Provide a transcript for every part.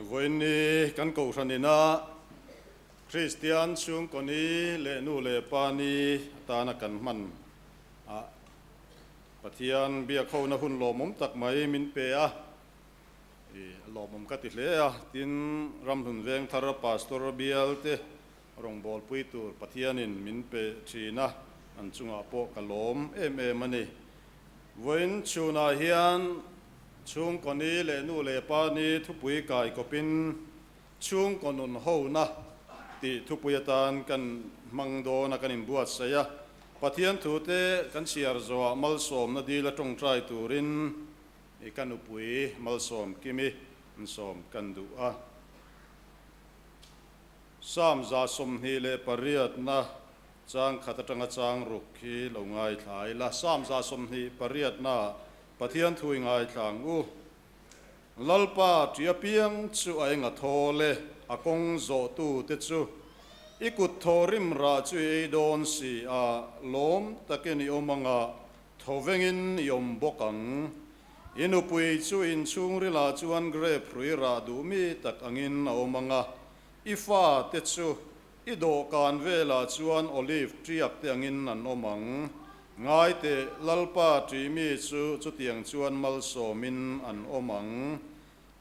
Vawiinni kan kohhran ina Kristian chhungkaw ni leh nu leh pa ni atana kan hman a Pathian biakhona hun lawmawm tak mai min pe a, i lawmawm ka ti hle a. Tin, Ramhlun Vengthar Pastor bial te rawngbawlpui tur Pathianin min pe thin a, an chungah pawh ka lawm em em a ni. Vawiin chhunah hian chhungkaw ni leh nu leh pa ni thupui kai kawpin chhungkaw nun hona tih thupui atan kan hmang dawn a, kan inbuatsaih a. Pathian thute kan chhiar zawhah malsawmna dila tawngtai turin i ka nupui malsawm kimi insawm kan duh a. Psalm 28 na chang khat atanga chang ruk khi lo ngaithla ila. Psalm 28 na Pathian thu i ngaithla ang u. Lalpa ṭi apiang chu a enga thawl e, a kawng zawhtu te chu. I kut thaw rim rah chu i ei dawn si a, lawm takin i awm anga thaw vengin i awm bawk ang. I nupui chu inchhungrilah chuan grape hrui rah duh mi tak angin a awm anga, i fate chu i dawhkan velah chuan olive ṭiak te angin an awm ang. Ngaite, Lalpa ṭih mi chu chutiang chuan malsawmin an awm ang.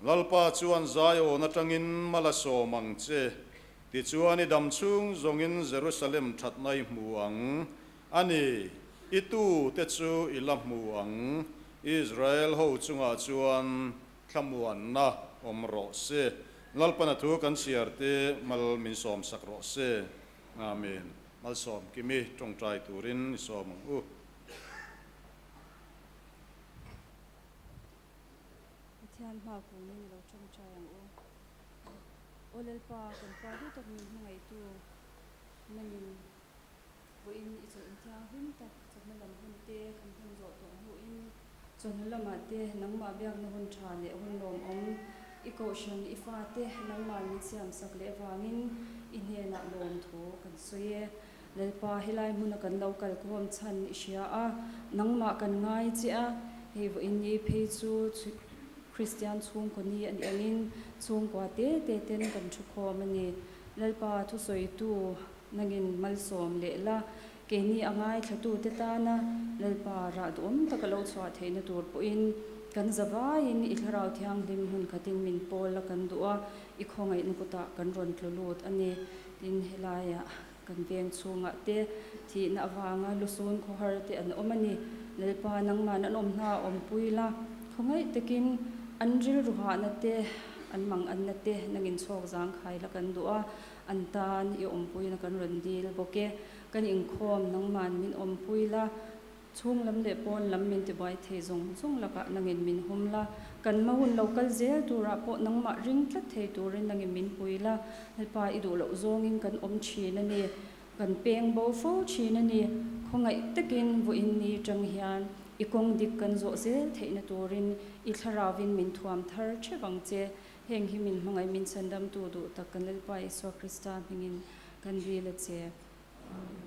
Lalpa chuan Zion aṭangin mal a sawm ang che, tichuan i dam chhung zawngin Jerusalem ṭhatna i hmu ang. A ni, i tute chu i la hmu ang, Israel ho chungah chuan thlamuanna awm rawh se. Lalpana thu kan chhiar te mal min sawmsak rawh se. Amen. Malsawm kimi tawngtai turin i sawm ang u. Pathian hma kunin i lo tawngtai ang u. Aw Lalpa, kan Pa duh tak min hmangaihtu nangin. Vawiin i chawlhna thianghlim tak chawhma lam hun te kan hman zawh tawh hnuin chawhnu lamah te nangmah biakna hun tha leh hun lawmawm i kohhran i fate nangmah min siamsak leh vangin i hnenah lawmthu kan sawi e. Lalpa helai hmuna kan lo kalkhawm chhan i hria a, nangmah kan ngai che a, hei vawiin ni phei chu Kristian chhungkaw ni a nih angin chhungkua te te ten kan thukhawm a ni. Lalpa thusawitu Nangin malsawm leh la, keini a ngaithlatute tana Lalpa rah duhawm taka lo chhuah theihna tur pawhin kan zavaiin i Thlarau Thianghlim hmun khatin min pawl la kan duh a, i khawngaihna kutah kan rawn tlu lut a ni. Tin, helaiah kan veng chhungah te thihna avanga lusun khawhar te an awm a ni. Lalpa, nangman an awm hna awmpui la, khawngaih takin an rilru hahna te, an manganna te nangin chhawk zangkhai la kan duh a. An tan i awmpuina kan rawn dil bawk e. Kan inkhawm nangman min awmpui la, chhung lam leh pawn lam min tibuai thei zawng zawng lakah nangin min hum la, kan hma hun lo kal zel turah pawh nangmah ring tlat thei turin nangin min pui la, Lalpa i duh loh zawngin kan awm thin a ni, kan peng bo fo thin a ni. Khawngaih takin vawiin ni tang hian i kawng dik kan zawh zel theihna turin i thlarauvin min thuam thar theuh ang che. Heng hi min hmangaih min chhandamtu duh tak kan Lalpa Isua Krista hmingin kan dil a che. Amen.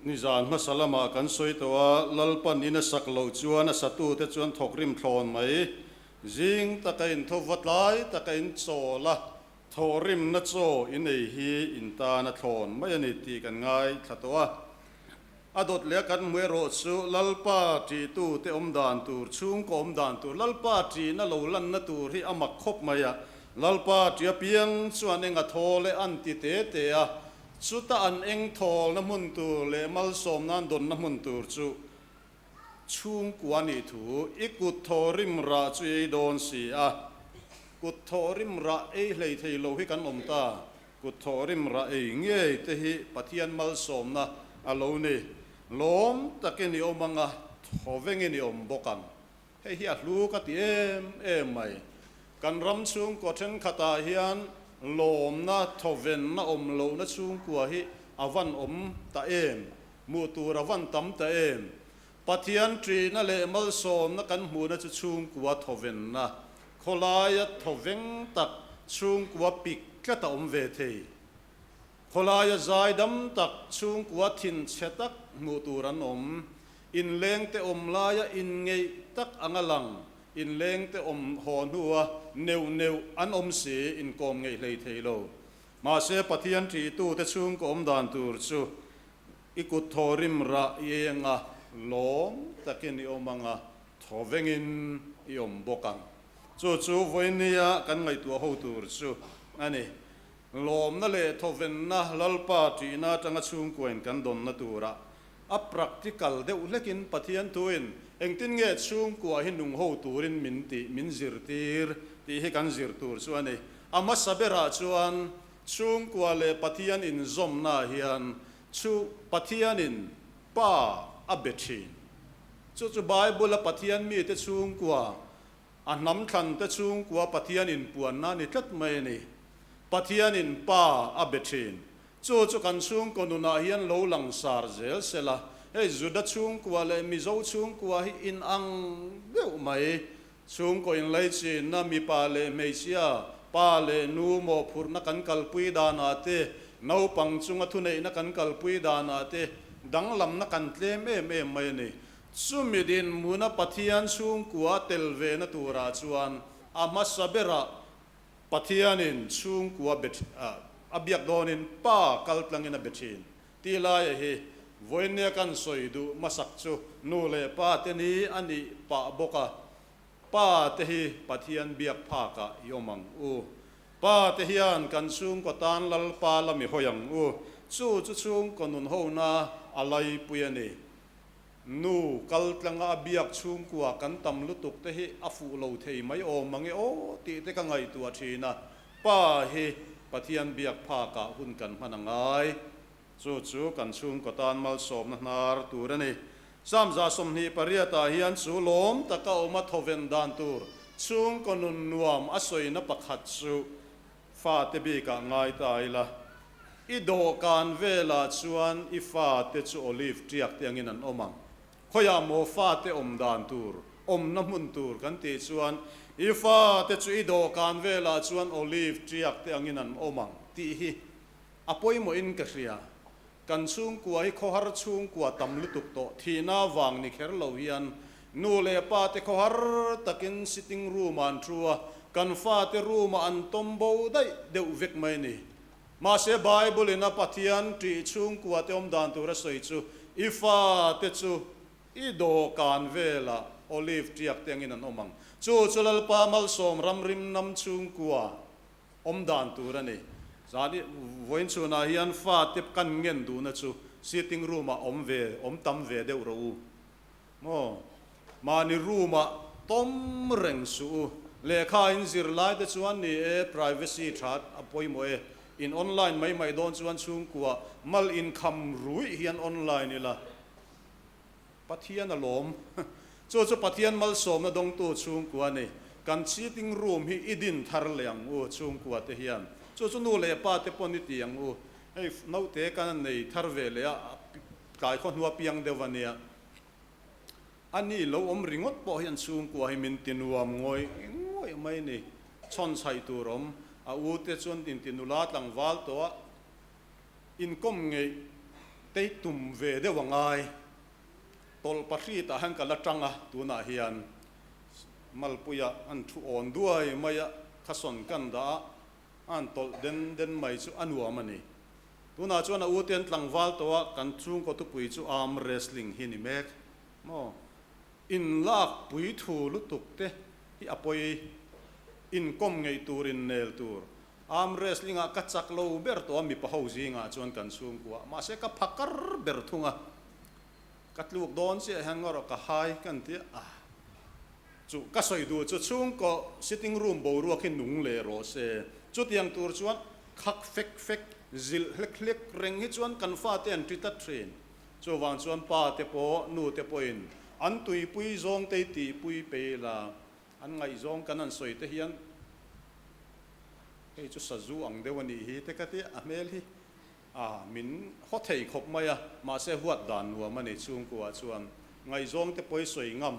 Nizan hmasa lamah kan sawi tawh a, Lalpan in a sak loh chuan a satute chuan thawkrim thlawn mai. Zing taka in tho va tlai taka in chawl a, thawhrimna chaw in ei hi in tan a thlawn mai a ni tih kan ngaithla tawh a. A dawt leh a kan hmu erawh chu Lalpa ṭihtute awm dan tur, chhungkaw awm dan tur, Lalpa ṭihna lo lanna tur hi a mak khawp mai a. Lalpa ṭih apiang chuan eng a thawl e an ti te te a, chuta an eng thawlna hmun tur leh malsawmna an dawnna hmun tur chu chhungkua nih thu i kut thaw rim rah chu i ei dawn si a. Kut thaw rim rah ei hlei thei lo hi kan awm ta. Kut thawh rim rah ei ngei te hi Pathian malsawmna a lo ni. Lawm takin i awm anga, thawvengin i awm bawk ang. Hei hi a hlu ka ti em em mai. Kan ram chhungkaw thenkhatah hian lawmna, thawvenna awm lohna chhungkua hi a van awm ta em? Hmuh tur a van tam ta em? Pathian ṭihna leh malsawmna kan hmuhna chu chhungkua thawvenna, khawlaia thawveng tak chhungkua pik tlat a awm ve thei. Khawlaia zaidam tak chhungkua thinchhe tak hmuh tur an awm. Inlengte awm laia inngeih tak anga lang, inlengte awm haw hnua neuh neuh an awm si, inkawm ngeih hlei thei lo. Mahse, Pathian ṭihtute chhungkaw awm dan tur chu i kut thaw rim rah i ei anga lawm takin i awm anga thaw vengin i awm bawk ang. Chu chu vawinia kan ngaihtuah ho tur chu a ni. Lawmna leh thawvenna Lalpa ṭihna aṭanga chhungkuain kan dawnna turah a practical deuh hlekin Pathian thuin engtin nge chhungkua hi nung ho turin min tih, min zirtir tih hi kan zir tur chu a ni. A hmasa berah chuan chhungkua leh Pathian inzawmna hian chu Pathianin Pa a be ṭhin. Chu chu Bible-a Pathian mite chhungkua A hnam thlante chhungkua Pathian inpuanna a ni tlat mai a ni. Pathianin Pa a be thin. Chu chu kan chhungkaw nunah hian lo langsar zel se la, hei Juda chhungkua leh Mizo chhungkua hi inang deuh mai. Chhungkaw inlaichinna mipa leh hmeichhia, pa leh nu mawhphurhna kan kalpui danah te, naupang chunga thuneihna kan kalpui danah te danglamna kan tlem em em mai a ni. Chumi dinhmuna Pathian chhungkua tel ve na turah chuan a hmasa berah Pathianin chhungkua be a biak dawnin Pa kal tlangin a be thin. Tih laia hi vawinia kan sawi duh hmasak chu nu leh pa te ni a nih pah bawk a, Pa te hi Pathian biak phakah i awm ang u. Pa te hian kan chhungkaw tan Lalpa la mi hawi ang u. Chu chu chhungkaw nun hona a laipui a ni. Nu kal tlanga a biak chhungkua kan tam lutuk te hi a fuh lo thei mai awm mange aw tih te ka ngaihtuah thin a, Pa hi Pathian biak phakah hun kan hman a ngai. Chu chu kan chhungkaw tan malsawmna hnar tur a ni. Psalm 28 ah hian chu lawm taka awma thawven dan tur chhungkaw nun nuam a sawina pakhat chu Fate bikah ngai ta ila, i dawhkan velah chuan i fate chu olive tiak te angin an awm ang. Khawiah maw fate awm dan tur, awmna hmun tur kan tih chuan i fate chu i dawhkan velah chuan olive tiak te angin an awm ang tih hi a pawimawhin ka hria. Kan chhungkua hi khawhar chhungkua tam lutuk tawh thihna vang ni kher lo hian nu leh pa te khawhar takin sitting room ah an thu a, kan fate room ah an tawm bo daih deuh vek mai ni. Mahse Bible in a Pathian ṭih chhungkua te awm dan tur a sawi chu i fate chu i dawhkan velah olive ṭiak te angin an awm ang. Chu chu Lalpa malsawm ramrim nam chhungkua awm dan tur a ni. Zan i vawiin chhunah hian fate kan ngen duhna chu sitting room ah awm ve, awm tam ve deuh rawh u. Maw? Mahni room ah tawm reng suh u. Lehkha in zir lai te chuan ni e, privacy tha a pawimawh e. In online mai mai dawn chuan chhungkua mal inkham ruih hian online ila. Pathian a lawm. Chu chu Pathian malsawmna dawngtu chhungkua a ni. Kan sitting room hi i din thar leh ang u chhungkua te hian. Chu chu nu leh pa te pawn i ti ang u. Hei naute kan nei thar ve leh a, tlai khaw hnua piang deuh a nia. A ni lo awm ringawt pawh hian chhungkua hi min ti nuam ngawih ngawih mai a ni. Chhawn chhaih tur awm. A u te chuan inti nula tlangval tawh a. Inkawm ngeih tei tum ve deuh a ngai. Tawlh pahritah hian ka la tang a, tunah hian Malpuia an thu awn duai mai a, khasawn kan dah a, a han tawlh den den mai chu a nuam a ni. Tunah chuan a ute an tlangval tawh a, kan chhungkaw thupui chu arm wrestling hi ni mek maw? Inlak pui thu lutuk te hi a pawi, inkawm ngeih tur innel tur Arm wrestling ah ka chak lo ber tawh a, mipa ho zingah chuan kan chhungkua mahse ka pha kar ber thung a, ka tluk dawn chiah hian ngaw rawh ka hai ka ni a, chu ka sawi duh chu chhungkaw sitting room boruak hi nung leh rawh se, chutiang tur chuan khak fek fek zilh hlek hlek reng hi chuan kan fate an ṭi tlat ṭhin, chuvang chuan pa te pawh nu te pawhin an tuipui zawng te hi tihpui pe ila an ngaihzawng kan han sawi te hian Hei chu sazu ang deuh a nih hi te ka ti a hmel hi a min haw thei khawp mai a, mahse huat dan nuam a ni chhungkuah chuan ngaihzawng te pawi sawi ngam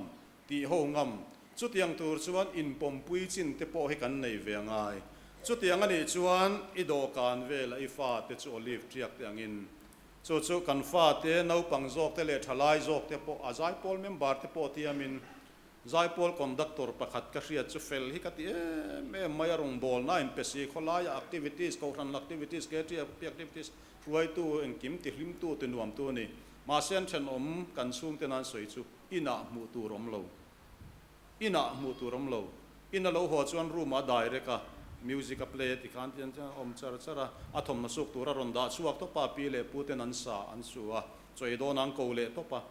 tih ho ngam chutiang tur chuan inpawmpui chin te pawh hi kan nei ve a ngai. Chutiang a nih chuan i dawhkan vela i fate chu olive tiak te angin. Chu chu kan fate, naupang zawkte leh thalai zawkte pawh a zaipawl member te pawh tiamin Zaipawl conductor pakhat ka hriat chu fel hi ka ti em em mai a, rawngbawlna in pe si khawlaia activities, kohhran activities, KTP activities hruaitu engkim ti hlimtu ti nuamtu a ni. Mahse an thenawm kan chhungte nan sawi chu inah hmuh tur awm lo. Inah hmuh tur awm lo. In a lo haw chuan room ah direct a music a play a ti khan tian chuan a awm char char a, a thawmhnaw suk tur a rawn dah chhuak tawp a, pi leh pu ten an sa an su a, chawi dawn an ko leh tawp a.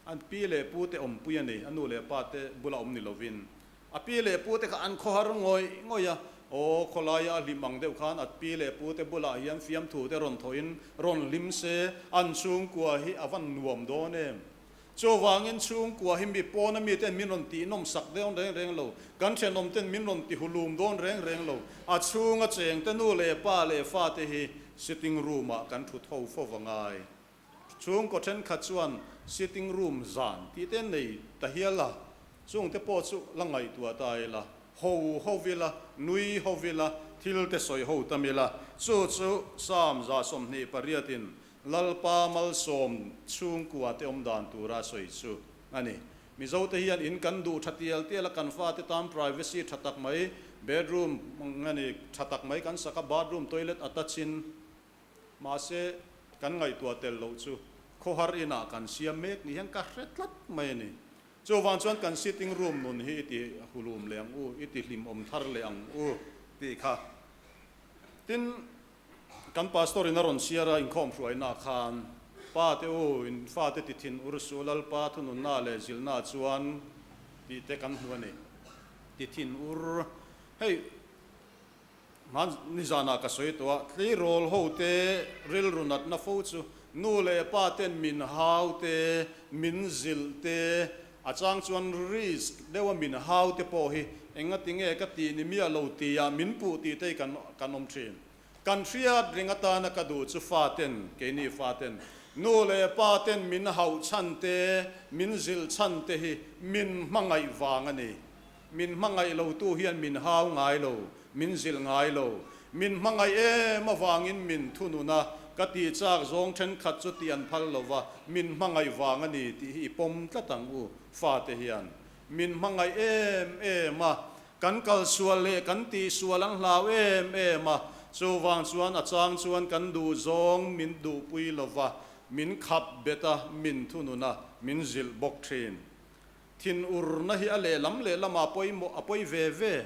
An pi leh pu te awmpui a ni, a nu leh pa te bula awm ni lovin. A pi leh pu te kha an khawhar ngawih ngawih a, aw khawlaia a hlim ang deuh khan a pi leh pu te bulah hian fiamthu te rawn thawhin rawn hlim se, an chhungkua hi a van nuam dawn em? Chuvangin chhungkua hi mi pawna mi ten min rawn tihnawm sak dawn reng reng lo, kan thenawm ten min rawn tihulum dawn reng reng lo, a chhunga chengte nu leh pa leh fate hi sitting room ah kan thut ho fo va ngai. Chhungkaw thenkhat chuan sitting room zan tih te nei ta hial a, chungte pawh chu la ngaihtuah ta ila, ho ho ila, nui ho ila, thil te sawi ho tam ila, chu chu Psalm 28 in Lalpa malsawm chhungkua te awm dan tura sawi chu a ni. Mizo te hian in kan duh tha tial tial a, kan fate tan privacy tha tak mai, bedroom a ni tha tak mai kan sak a, bathroom toilet attach in, Mahse, kan ngaihtuah tel loh chu khawhar inah kan siam mek ni hian ka hre tlat mai a ni. Chuvang chuan kan sitting room nun hi i ti hulum leh ang u, i ti hlimawm thar leh ang u tih kha. Tin, kan pastor in a rawn chhiar a inkhawm hruaina khan, Pa te u, in fate ti thin ur suh Lalpa thununna leh zilhna chuan tih te kan hmu a ni. Ti thin ur. Hei. Hman nizanah ka sawi tawh a, tleirawl ho te rilru natna fo chu nu leh pa ten min hau te, min zilh te, a chang chuan risk deuha min hau te pawh hi engati nge ka tih ni miah lo tia min puh tih te hi kan kan awm thin. Kan hriat reng atana ka duh chu fa ten, keini fa ten, nu leh pa ten min hauh chhan te, min zilh chhan te hi min hmangaih vang a ni. Min hmangaih lotu hian min hau ngai lo, min zilh ngai lo. Min hmangaih em avangin min thunun a, ka tih chak zawng thenkhat chu tih an phal lo va, min hmangaih vang a ni tih hi i pawm tlat ang u, fate hian. Min hmangaih em em a, kan kal sual leh kan tih sual an hlau em em a, chuvang chuan a chang chuan kan duh zawng min duhpui lo va, min khap bet a, min thunun a, min zilh bawk thin. Thinurna hi a lehlam lehlamah pawimawh a pawi ve ve.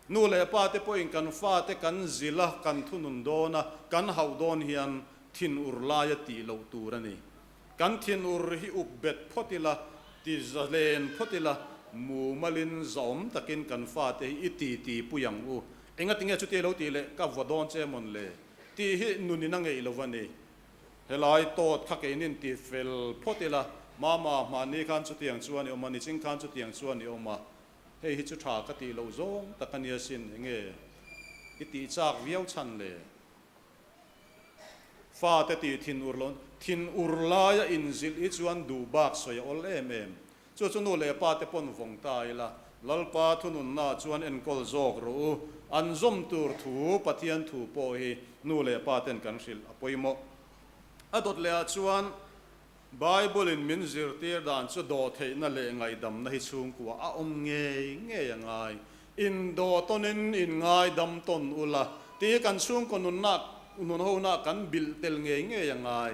Nu leh pa te pawhin kan fate kan zilh a, kan thunun dawn a, kan hauh dawn hian thinur lai a tih loh tur a ni. Kan thinur hi up bet phawt ila, ti zalen phawt ila, mumalin zahawm takin kan fate hi i ti ti pui ang u. Engatinge chuti lo tih leh ka vaw dawn che mawn le? Tih hi nunin a ngeih lo a ni. Helai tawt kha keinin ti fel phawt ila, Mama, hmanni khan chutiang chuan i awm a, niching khan chutiang chuan i awm a, hei hi chu tha ka tih loh zawng tak a nia sin, enge i tih chak viau chhan le? Fate tih thin ur lo, thin ur laia inzilh hi chuan duh bak sawi a awl em em. Chu chu nu leh pa te pawn vawng ta ila, Lalpa thununna chuan enkawl zawk rawh u. An zawm tur thu, Pathian thu pawh hi nu leh pa ten kan hrilh a pawimawh. A dawt leh ah chuan Bible in min zirtir dan chu dawhtheihna leh ngaihdamna hi chhungkua a awm ngei ngei a ngai. In dawh tawnin in ngaidam tawn ula tih hi kan chhungkaw nunna nun hona kan bilh tel ngei ngei a ngai.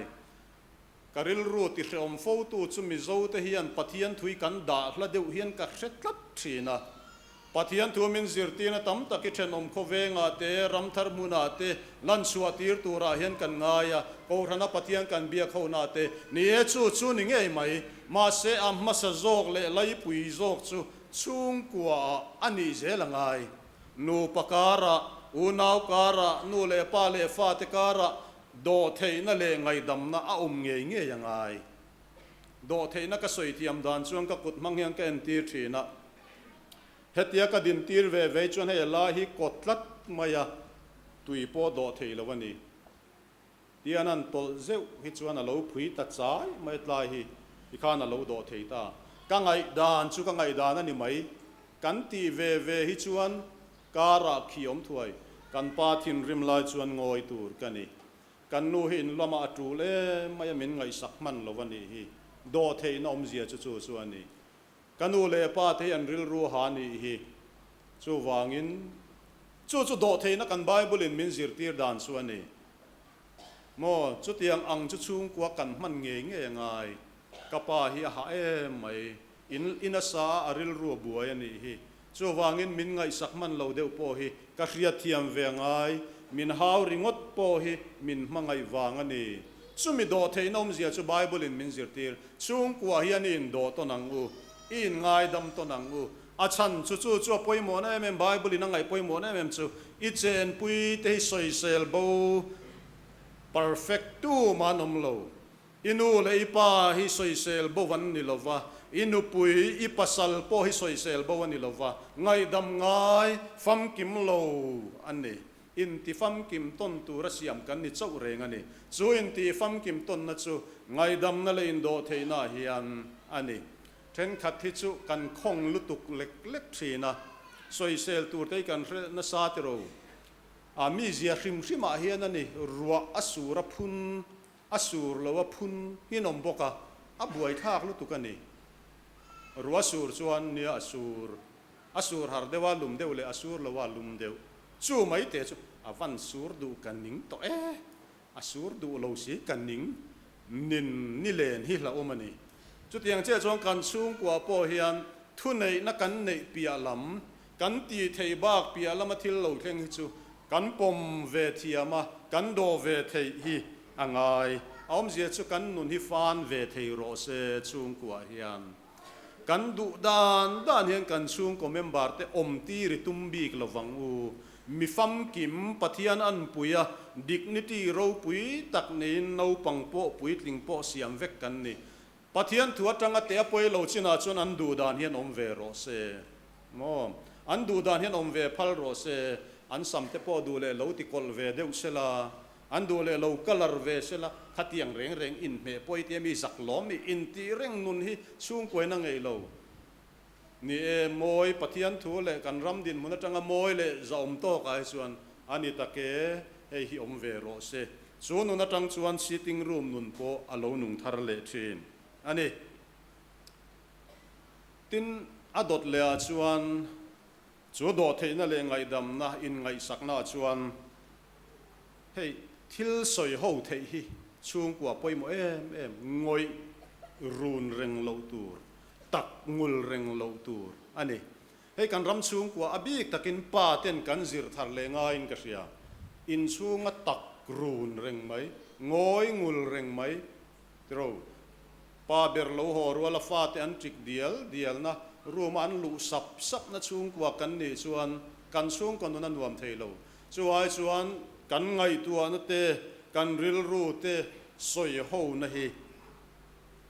Ka rilru ti hrehawm fotu chu Mizo te hian Pathian thui kan dah hla deuh hian ka hre tlat thin a. Pathian thu min zirtirna tam tak i thenawm khawvengah te, ramthar hmunah te, lanchhuah tir turah hian kan ngai a, Kohhrana Pathian kan biak hona te, ni e chu chu ni ngei mai. Mahse a hmasa zawk leh laipui zawk chu chhungkuaah a nih zel a ngai. Nupa karah, unau karah, nu leh pa leh fate karah Dawhtheihna leh ngaihdamna a awm ngei ngei a ngai. Dawhtheihna ka sawi thiam dan chuan ka kut hmang hian ka entir thin a. Hetia ka dintir ve vei chuan hei a lai hi kawt tlat mai a, tui pawh dawh thei lo a ni. Tian an tawlh zeuh hi chuan a lo phui ta chai mai tlai hi tikhan a lo dawh thei ta. Ka ngaihdan chu ka ngaihdan a ni mai. Kan tih ve ve hi chuan Karah khi awm thuai, kan pa thinrim lai chuan ngawi tur ka ni. Kan nu hi in lamah a tul em mai a, min ngaihsak hman lo a nih hi. Dawhtheihna awmzia chu chu chu a ni. Ka nu leh pa te hi an rilru ha nih hi. Chuvangin, chu chu dawhtheihna kan Bible-in min zirtir dan chu a ni. Maw, chutiang ang chu chhungkua kan hman ngei ngei a ngai. Ka pa hi a hah em mai. In in a sa a, a rilru a buai a nih hi. Chuvangin min ngaihsak hman lo deuh pawh hi ka hriatthiam ve a ngai. Min hau ringawt pawh hi min hmangaih vang a ni. Chumi dawhtheihna awmzia chu Bible-in min zirtir. Chhungkua hian i indawh tawn ang u. I inngaidam tawn ang u. A chhan chu chu chu a pawimawhna em em, Bible-in a ngaih pawimawhna em em chu i chenpui te hi sawisel bo perfect tu mah an awm lo. I nu leh i pa hi sawisel bo an ni lo va, i nupui, i pasal pawh hi sawisel bo a ni lo va, ngaihdam ngai famkim lo an ni. Inti famkim tawn tura siam kan ni chauh reng a ni. Chu inti famkim tawnna chu ngaihdamna leh indawhtheihna hian a ni. Thenkhat hi chu kan khawng lutuk lek lek thin a, sawisel tur te hi kan hre nasa tiro. A mizia hrim hrimah hian a ni, ruah a sur a phun, a sur lo a phun hin awm bawk a, a buaithlak lutuk a ni. Ruah sur chuan nia a sur, a sur har deuh a lum deuh leh a sur lo a lum deuh. Chu mai te chu a van sur duh ka ning tawh e, a sur duh lo si ka ning nin ni len hi hlauhawm a ni. Chutiang chiah chuan kan chhungkua pawh hian thuneihna kan neih piah lam, kan tih theih bak piah lama thil lo thleng hi chu kan pawm ve thiam a, kan dawh ve theih hi a ngai. A awmzia chu kan nun hi fan ve thei rawh se chhungkua hian. Kan duh dan dan hian kan chhungkaw member te awm tir i tum bik lo vang u. Mi famkim, Pathian anpui a, dignity ropui tak neiin naupang pawh puitling pawh siam vek kan ni. Pathian thu atanga te a pawi lo chinah chuan an duh dan hian awm ve rawh se. Maw? An duh dan hian awm ve phal rawh se. An sam te pawh duh leh lo ti kawlh ve deuh sela. An duh leh lo colour ve sela, khatiang reng reng inhmeh pawh i tia mi zak lawm i intih reng nun hi chhungkuaina ngeih lo. Ni e, mawi Pathian thu leh kan ram dinhmun atanga mawi leh zahawm tawkah hi chuan a ni tak e, hei hi awm ve rawh se. Chu nun atang chuan sitting room nun pawh a lo nung thar leh thin a ni. Tin, a dawt lehah chuan chu dawhtheihna leh ngaihdamna inngaihsaknaah chuan Hei thil sawi ho theih hi chhungkua pawimawh em em, ngawih run reng loh tur, tak ngul reng loh tur a ni. Hei kan ram chhungkua a bik takin pa ten kan zir thar leh ngaiin ka hria. Inchhunga tak run reng mai, ngawi ngul reng mai tiro. Pa ber lo haw ruala fate an ṭik dial dialna, room-a an luh sap sapna chhungkua kan nih chuan kan chhungkaw nun a nuam thei lo. Chu ai chuan kan ngaihtuahna te, kan rilru te sawi hona hi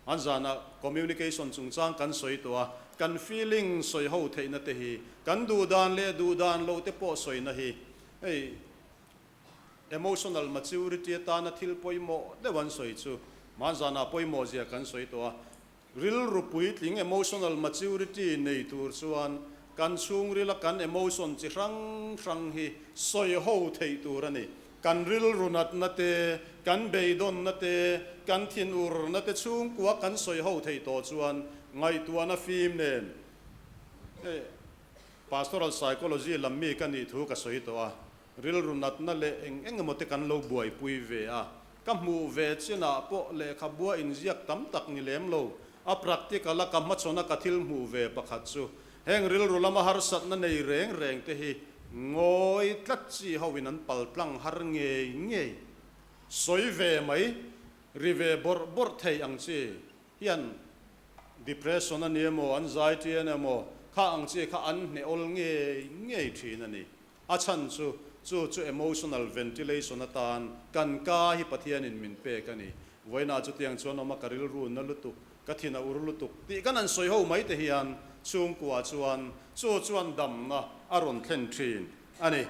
an zanah communication chungchang kan sawi tawh a, kan feeling sawi ho theihna te hi, kan duh dan leh duh dan loh te pawh sawina hi hei emotional maturity atana thil pawimawh deuh an sawi chu hmanzanah pawimawh zia kan sawi tawh a. Rilru puitling, emotional maturity, nei tur chuan kan chhungrila kan emotion chi hrang hrang hi sawi ho theih tur a ni. Kan rilru natna te, kan beidawnna te, kan thinurna te chhungkua kan sawi ho theih tawh chuan ngaihtuahna fim nen Pastoral psychology lam mi ka nih thu ka sawi tawh a, rilru natna leh eng eng emaw te kan lo buaipui ve a. Ka hmuh ve chinah pawh lehkhabua inziak tam tak ni lem lo, a practical a ka hmachhawn a ka thil hmuh ve pakhat chu heng rilru lama harsatna nei reng reng te hi ngawi tlat chi ho in an pal tlang har ngei ngei sawi ve mai ri ve bawrh bawrh thei ang chi hian depression a ni emaw anxiety a ni emaw kha ang chi kha an hneh awl ngei ngei thin a ni. A chhan chu, chu chu emotional ventilation atan kan ka hi Pathianin min pek a ni. Vawiinah chutiang chuan awm a, ka rilru na lutuk, ka thin a ur lutuk tih kan han sawi ho mai te hian chhungkua chuan chu chuan damna a rawn thlen thin a ni.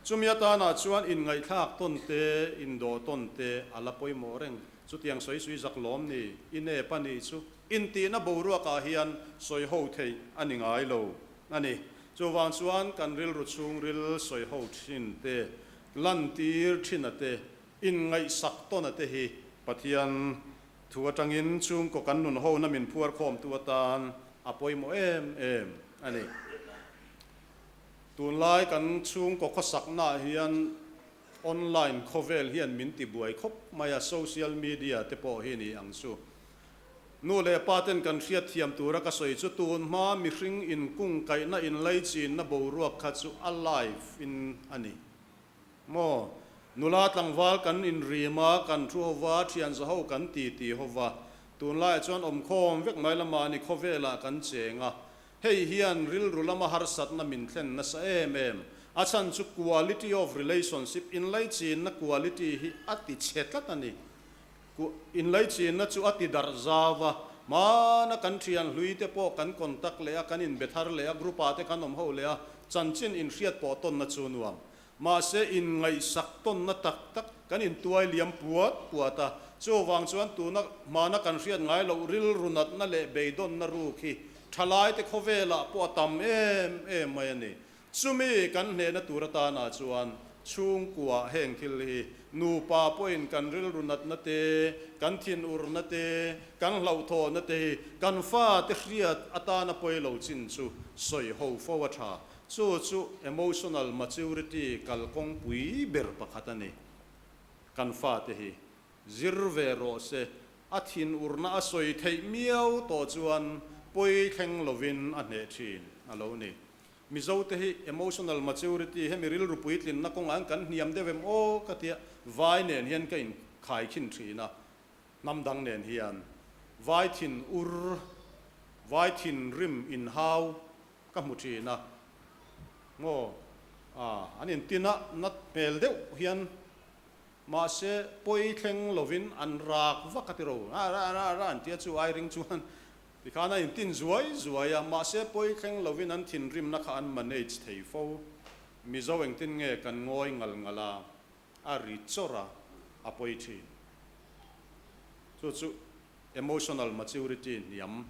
Chumi atanah chuan inngaihthlak tawn te, indawh tawn te a la pawimawh reng. Chutiang sawi sui zak lawm ni, i nep a nih chu intihna boruakah hian sawi ho theih a ni ngai lo a ni. Chuvang chuan kan rilru chhungril sawi ho thin te, lantir thin a te, Inngaihsak tawn a te hi Pathian thu atangin chhungkaw kan nun hona min phuar khawmtu atan a pawimawh em em a ni. Tunlai kan chhungkaw khawsaknaah hian online khawvel hian min tibuai khawp mai a, social media te pawh hi ni ang chu. Nu leh pa ten kan hriat thiam tura ka sawi chu tun hma mihring inkungkaihna inlaichinna boruak kha chu a live in a ni. Maw? Nula tlangval kan inrim a, kan thu ho va, thian za ho kan ti ti ho va. Tunlaiah chuan awmkhawm vek mai lama ni khawvelah kan cheng a. Hei hian rilru lama harsatna min thlen nasa em em. A chhan chu quality of relationship, inlaichinna quality hi a ti chhe tlat a ni. Inlaichinna chu a ti darh zau a, hmana kan thian hlui te pawh kan contact leh a, kan inbe thar leh a, group ah te kan awm ho leh a, chanchin inhriat pawh tawnna chu nuam. Mahse inngaihsak tawnna tak tak kan intuai liam puat puat a, chuvang chuan tuna hmana kan hriat ngai loh rilru natna leh beidawnna ruk hi thalaite khawvelah pawh a tam em em mai a ni. Chumi kan hnehna tur atana chuan chhungkua heng thil hi nupa pawhin kan rilru natna te, kan thinurna te, kan hlauhthawhna te hi kan fate hriat atana pawi lo chin chu sawi ho fo a tha. Chu chu emotional maturity kalkawngpui ber pakhat a ni. Kan fate hi zir ve rawh se, a thinurna a sawi theih miau tawh chuan pawi thleng lovin a hneh thin a lo ni. Mizo te hi emotional maturity hemi rilru puitlinna kawngah hian kan hniam deuh em aw ka tia vai nen hian ka inkhai khin thin a, hnam dang nen hian vai thin ur, vai thin rim inhau ka hmu thin a, maw an intin a nat hmel deuh hian mahse pawi thleng lovin an rak vak a ti ro, ra ra ra ra an tia chu ai ring chuan Tikhan a intin zuai zuai a, mahse pawi thleng lovin an thinrimna kha an manage thei fo. Mizo engtin nge kan ngawi ngal ngal a, a ri chawrh a, a pawi thin. Chu chu emotional maturity hniam.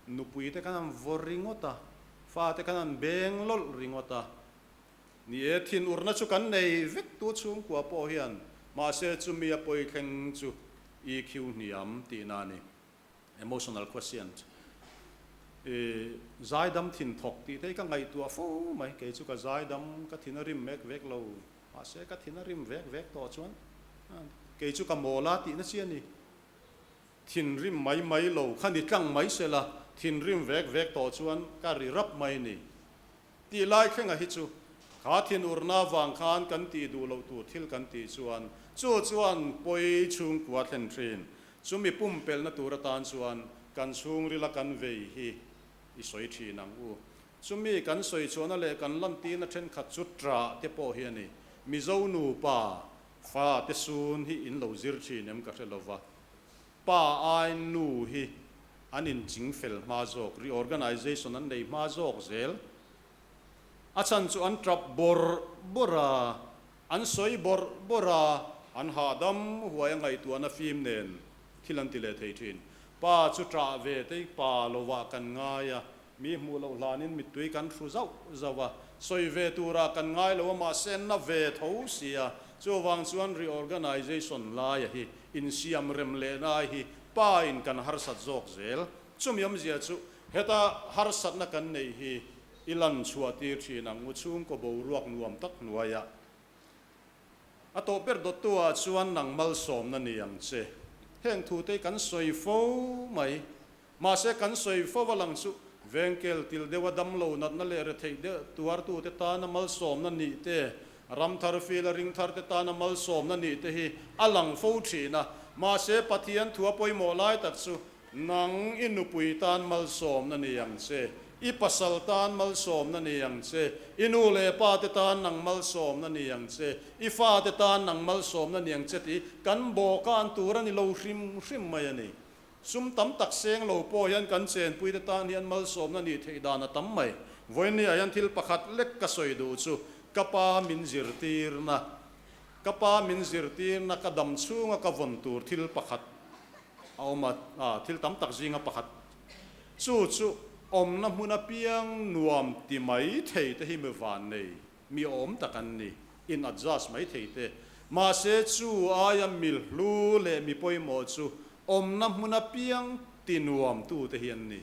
Nupui te khan an vaw ringawt a, fate khan an beng lawlh ringawt a. Ni e, thinurna chu kan nei vek tu chhungkua pawh hian, mahse chumi a pawi thleng chu EQ hniam tihna a ni. Emotional quotient i zaidam thin thawk tih te hi ka ngaihtuah fo mai, kei chu ka zaidam ka thin a rim mek vek lo, mahse ka thin a rim vek vek tawh chuan kei chu ka mawl a tihna chi a ni. Thinrim mai mai lo kha ni tlang mai se la, thinrim vek vek tawh chuan ka ri rap mai ni. Tih lai thlenga hi chu kha thinurna vang khan kan tih duh loh tur thil kan tih chuan chu chuan pawi chhungkua thlen thin. Chumi pumpelhna tur atan chuan kan chhungrila kan vei hi i sawi thin ang u. Chumi kan sawi chhuahna leh kan lantirna thenkhat chu trah te pawh hi a ni. Mizo nupa fa te sun hi in lo zir thin em ka hre lova. Pa ai nu hi an inching fel hma zawk, reorganization an nei hma zawk zel. A chhan chu an tap bawrh bawrh a, an sawi bawrh bawrh a, an hahdam huai a ngaihtuahna fim nen thil an ti leh thei thin. Pa chu tah ve te pa lovah kan ngai a, mi hmuh loh hlanin mittui kan hru zauh zauh a, sawi ve turah kan ngai lo a, mahse na ve tho sia, chuvang chuan reorganization laia hi insiam rem leh lai hi Pa in kan harsat zawk zel. Chumi awmzia chu heta harsatna kan neih hi i lan chhuah tir thin ang u chhungkaw boruak nuam tak hnuaiah. A tawh ber dawttu ah chuan nang malsawmna ni ang che. Heng thu te hi kan sawi fo mai. Mahse kan sawi fo a lang chu vengkel til deuha damlo natna leh retheih deuh tuartute tana malsawmna nih te, Ramthar fila ringthar te tana malsawmna nih te hi a lang fo thin a, mahse Pathian thua pawimawh lai tak chu nang i nupui tan malsawmna ni ang che, i pasal tan malsawmna ni ang che, i nu leh pa te tan nang malsawmna ni ang che, i fa te tan nang malsawmna ni ang che tih kan bawhkan tur a ni lo hrim hrim mai a ni. Sum tam tak seng lo pawh hian kan chenpuite tan hian malsawmna nih theih dan a tam mai. Vawinia hian thil pakhat lek ka sawi duh chu ka pa min zirtirna, ka pa min zirtirna ka dam chhunga ka vawn tur thil pakhat a awm a, thil tam tak zinga pakhat chu chu awmna hmun apiang nuam ti mai thei te hi mi van nei, mi awm tak an ni, in adjust mai thei te. Mahse chu aia mi hlu leh mi pawimawh chu awmna hmun apiang ti nuam tu te hi an ni.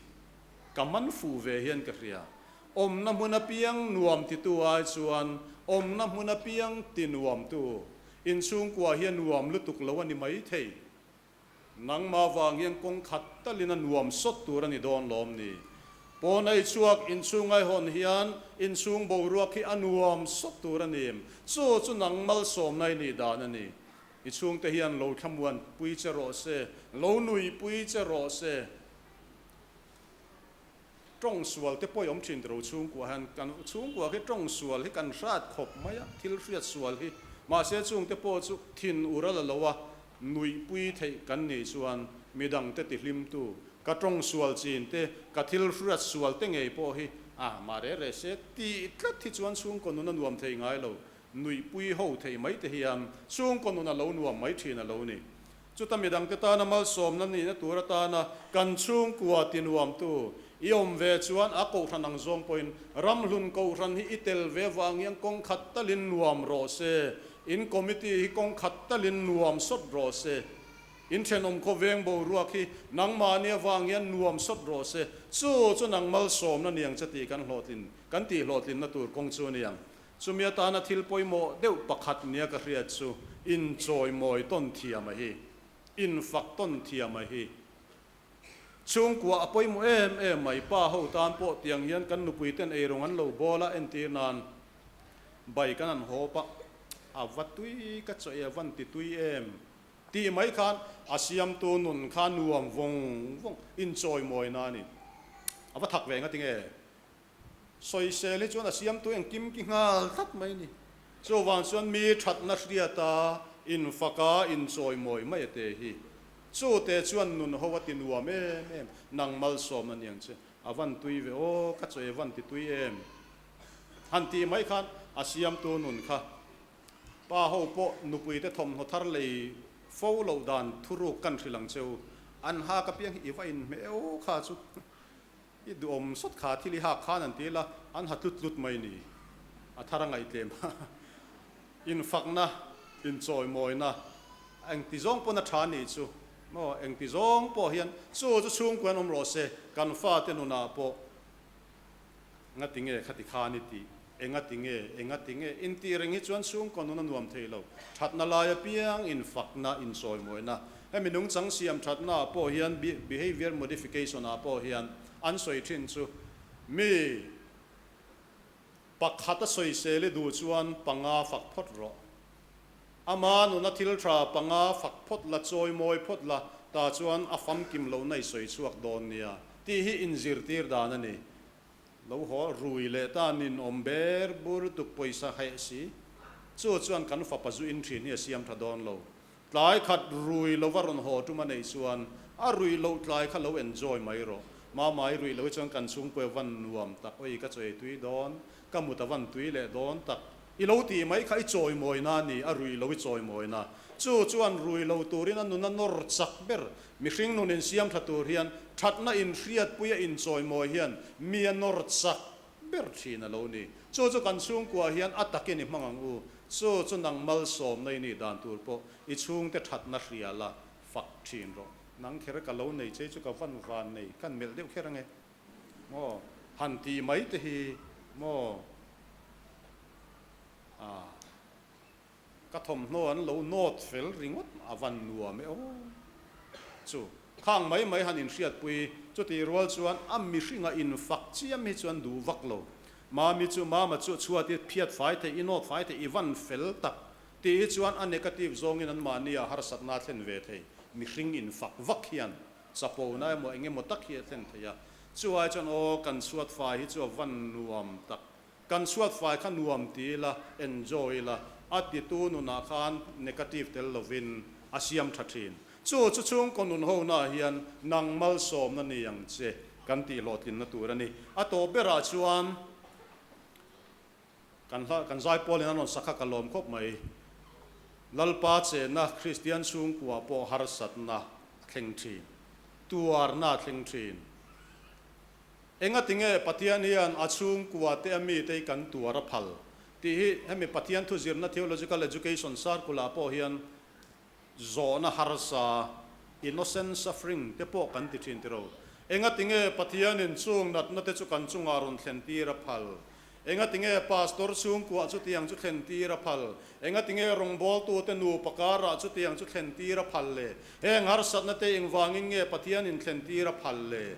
Ka man fuh ve hian ka hria. Awmna hmun apiang nuam titu ai chuan awmna hmun apiang ti nuam tu inchhungkua hi a nuam lutuk lo a ni mai thei. Nangmah vang hian kawng khat talin a nuam sawt tur a ni dawn lawm ni? Pawn ei chhuak inchhung ngaihawn hian inchhung boruak hi a nuam sawt tur a ni em? Chu chu nang malsawmna i nih dan a ni. I chhungte hian lo thlamuan pui che rawh se, lo nui pui che rawh se. Tawng sual te pawh i awm thin tiro chhungkua hian kan chhungkua khi tawng sual hi kan hrat khawp mai a, thil hriat sual hi. Mahse chungte pawh chu thin ur a la lo a, nuihpui theih kan nih chuan midangte tihlimtu, ka tawng sual chin te, ka thil hriat sual te ngei pawh hi a mah reh reh se tih tlat hi chuan chhungkaw nun a nuam thei ngai lo. Nuihpui ho thei mai te hian chhungkaw nun a lo nuam mai thin a lo ni. Chuta midangte tana malsawmna nihna tur atana kan chhungkua tinuamtu i awm ve chuan a kohhran ang zawng pawhin ramhlun kohhran hi i tel ve vang hian kawng khat talin nuam rawh se, in committee hi kawng khat talin nuam sawt rawh se, in thenawm khawveng boruak hi nangmahni avang hian nuam sawt rawh se, chu chu nang malsawmna niang che tih kan hlawhtlin kan tihhlawhtlinna tur kawng chu a ni ang. Chumi atana thil pawimawh deuh pakhat nia ka hriat chu inchawimawi tawn thiam a hi, infak tawn thiam a hi. Chhungkua a pawimawh em em mai, pa ho tan pawh tiang hian kan nupui ten eirawng an lo bawl a, entir nan bai kan han hawp a, a va tui ka chaw e, a van ti tui em tih mai khan a siamtu nun kha nuam vawng vawng inchawimawi na a ni. A va thak ve ngatinge? Sawisel hi chuan a siamtu engkim ki nghal tlat mai a ni. Chuvang chuan mi thatna hriata infaka inchawimawi mai a te hi. Chu te chuan nun ho a ti nuam em em, nang malsawm a niang che, a van tui ve aw, ka chawi a van ti tui em? Han tih mai khan a siamtu nun kha pa ho pawh nupuite thawmhnaw thar lei fo loh dan thuruk kan hrilh ang cheu, an hak apiang hi i va inhmeh aw kha chu. I duhawm sawt kha thil i hak khan an ti la, an ha tlut tlut mai ni. A thar a ngaihtlem a, infakna, inchawimawina, engti zawng pawn a tha nih chu maw, engti zawng pawh hian chu chu chhungkua an awm rawh se, kan fate nunah pawh ngati nge khati khan i tih, engati nge, engati nge intih reng hi chuan chhungkaw nun a nuam thei lo, thatna lai apiang infakna, inchawimawina. Hemi nungchang siam thatna ah pawh hian behavior modification ah pawh hian an sawi thin chu mi pakhat a sawisel i duh chuan panga fak phawt rawh. Ama nuna thil tha panga fak phawt la, chawi mawi phawt la, tah chuan a famkim lohna i sawi chhuak dawn nia tih hi inzirtir dan a ni. Lo haw rui leh ta ninawm ber bur tuk pawisa heh si. Chu chuan kan fapa zu in thin hi a siam tha dawn lo. Tlai khat rui lova rawn haw tum a neih chuan a ruih loh tlai kha lo enjoy mai rawh. Mamai ruih loh hi chuan kan chhungpuia van nuam tak, oi ka chawi tui dawn, ka mut a van tui leh dawn tak. I lo tih mai kha i chawimawina a ni, a ruih loh i chawimawina. Chu chuan rui lo turin a nun a nawr chak ber. Mihring nun insiam tha tur hian thatna inhriatpuia inchawimawi hian mi a nawr chak ber thin a lo ni. Chu chu kan chhungkua hian a takin i hmang ang u. Chu chu nang malsawmna i nih dan tur pawh i chhungte thatna hria la fak thin rawh. Nang kher ka lo nei che chu ka van van nei kan melh deuh kher ange maw han tih mai te hi maw ah Ka thawmhnaw an lo nawt fel ringawt a van nuam e aw. Chu khang mai mai han inhriatpui chutih rual chuan a mihringa infak chiam hi chuan duh vak lo. Mami chu mama chu chhuat i phiat fai theih i nawt fai theih i van fel tak tih hi chuan a negative zawngin an mahni ah harsatna a thlen ve thei. Mihring infak vak hian chapona emaw eng emaw tak hi a thlen thei a. Chu ai chuan aw kan chhuat fai hi chu a van nuam tak. Kan chhuat fai kha nuam ti ila, enjoy ila, a titu nunah khan negative tel lovin a siam tha thin. Chu chu chhungkaw nun honaah hian nang malsawmna ni ang che kan tih hlawhtlinna tur a ni. A tawp berah chuan kan hla kan zaipawl in an rawn sak kha ka lawm khawp mai. Lalpa chenna Kristian chhungkua pawh harsatna a thleng thin, tuarna a thleng thin. Engatinge Pathian hian a chhungkua te a mite hi kan tuar a phal? Tih hi hemi Pathian thu zirna Theological Education Circle ah pawh hian zawhna harsa, innocent suffering, te pawh kan ti thin tiro. Engatinge Pathianin chung natna te chu kan chungah rawn thlen tir a phal? Engatinge Pastor chhungkuah chutiang chu thlen tir a phal? Engatinge rawngbawltute nupa karah chutiang chu thlen tir a phal le? Heng harsatna te engvangin nge Pathianin thlen tir a phal le?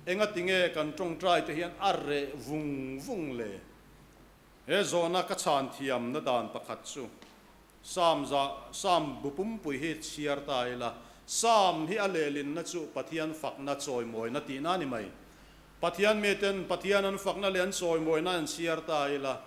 Engatinge kan tawngtai te hian a reh vung vung le? He zawhna ka chhan thiamna dan pakhat chu Psalm za Psalm bu pumpui hi chhiar ta ila, Psalm hi a lehlinna chu Pathian fakna chawimawina tihna a ni mai. Pathian miten Pathian an fakna leh an chawimawina an chhiar ta ila,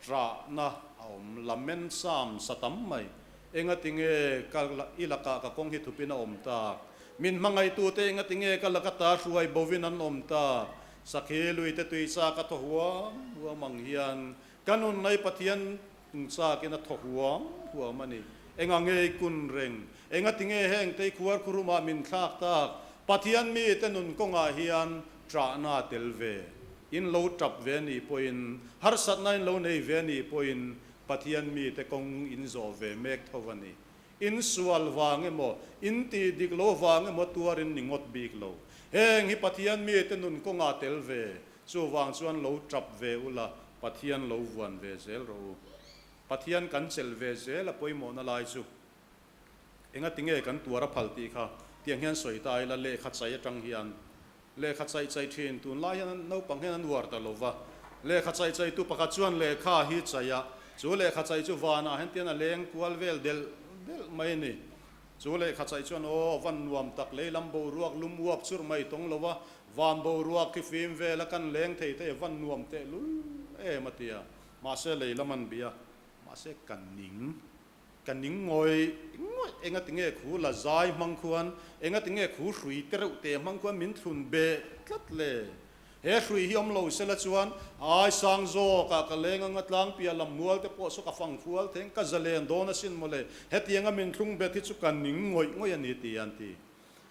ṭahna a awm. Lament Psalm sa tam mai. Engatinge ka i lakah ka kawng hi thupin a awm tak? Min hmangaihtute engatinge ka laka ta hruai bovin an awm tak? Sakhi luite tui chak a thaw huam huam ang hian ka nun mai Pathian tung chakin a thaw huam huam a ni. Enga ngei kun reng? Engatinge heng tei khuar khurumah min thlak tak? Pathian mite nun kawngah hian ṭahna a tel ve. In lo ṭap ve nih pawhin, harsatna in lo nei ve nih pawhin Pathian mite kawng in zawh ve mek tho a ni. In sual vang emaw, in tih dik lo vang emaw tuarin ni ngawt bik lo. Heng hi Pathian mite nun kawngah tel ve, chuvang chuan lo tap ve ula, Pathian lo vuan ve zel rawh u. Pathian kan chelh ve zel a pawimawhna lai chu enga tinge kan tuar a phal tih kha tiang hian sawi ta ila lehkha chai atang hian lehkha chaih chaih thin tunlai hian naupang hian an uar ta lo va, lehkha chaih chaih tu pakhat chuan lehkha hi chaih a, chu lehkha chaih chu vanah hian tian a leng kual vel delh delh mai a ni. Chu lehkha chaih chuan aw van nuam tak leilam boruak lum uap churh mai tawng lo va, van boruak khi fim vel a kan leng thei te van nuam teh lul em a ti a, mahse leilam an bia, mahse ka ning. Ka ning ngawih ngawih, engati nge khu la zai hmang khuan, engati nge khu hrui te reuh te hmang khuan min thlun beh tlat le? He hrui hi awm lo sela chuan ai sang zawkah ka leng anga tlangpia lam mual te pawh saw ka fang khual theng ka zalen dawn asin mawle, hetianga min thlung bet hi chu ka ning ngawih ngawih a ni ti an ti.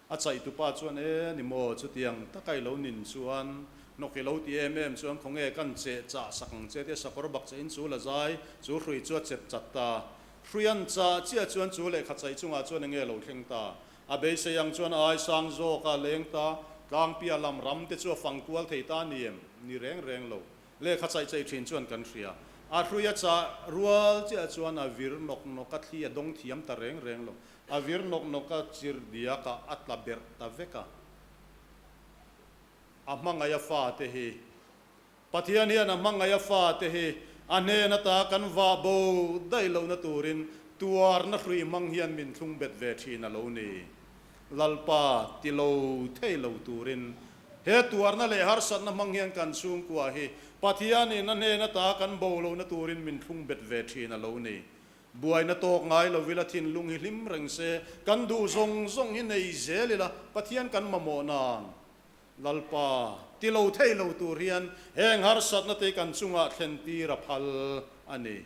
A chaihtupa chuan, E ni maw, chutiang taka i lo nin chuan hnawk i lo ti em em chuan khawnge kan cheh chah sak ang che tia sakawr bak chehin chu la zai chu hrui chu a chep chat ta. Hrui an chah chiah chuan chu lehkha chaih chungah chuan enge lo thleng ta. A beisei ang chuan a ai sang zawk a leng ta, tlangpia lam ram te chu a fang kual thei ta ni em? Ni reng reng lo. Lehkha chaih chaih thin chuan kan hria. A hrui a chah rual chiah chuan a vir nawk nawk a, thli a dawng thiam ta reng reng lo. A vir nawk nawk a, chir diak a, a tla berh ta vek a. A hmangaih a fate hi. Pathian hian a hmangaih a fate hi a hnen ata kan vah bo daih lohna turin tuarna hrui hmang hian min thlung bet ve thin a lo ni. Lalpa ti lo thei lo turin he tuarna leh harsatna hmang hian kan chhungkua hi Pathianin a hnen ata kan bo lohna turin min thlung bet ve thin a lo ni. Buaina tawk ngai lo ila thinlung hi hlim reng se, kan duh zawng zawng hi nei zel ila Pathian kan mamawh nan Lalpa ti lo thei lo tur hian heng harsatna te kan chungah thlen tir a phal a ni.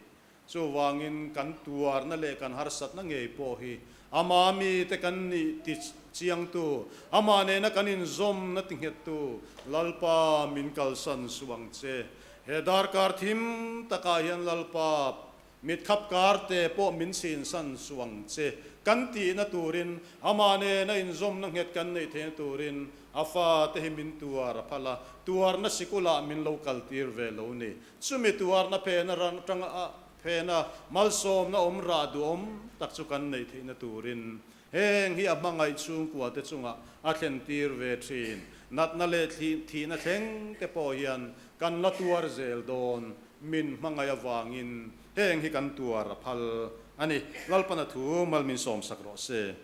Chuvangin kan tuarna leh kan harsatna ngei pawh hi ama mite kan nih ti chiangtu, amah nena kan inzawmna ti nghettu Lalpa min kalsan suh ang che. He darkar thim takah hian Lalpa mitkhap karte pawh min chinsan suh ang che kan tihna turin, amah nena inzawmna nghet kan neih theihna turin a fate hi min tuar a phal a, tuarna sikulah min lo kaltir ve lo ni. Chumi tuarna phena ran atanga a phena malsawmna awm rah duhawm tak chu kan neih theihna turin heng hi a hmangaih chhungkua te chungah a thlen tir ve thin. Natna leh thihna thleng te pawh hian kan la tuar zel dawn min hmangaih avangin heng hi kan tuar a phal a ni. Lalpana thu mal min sawmsak rawh se.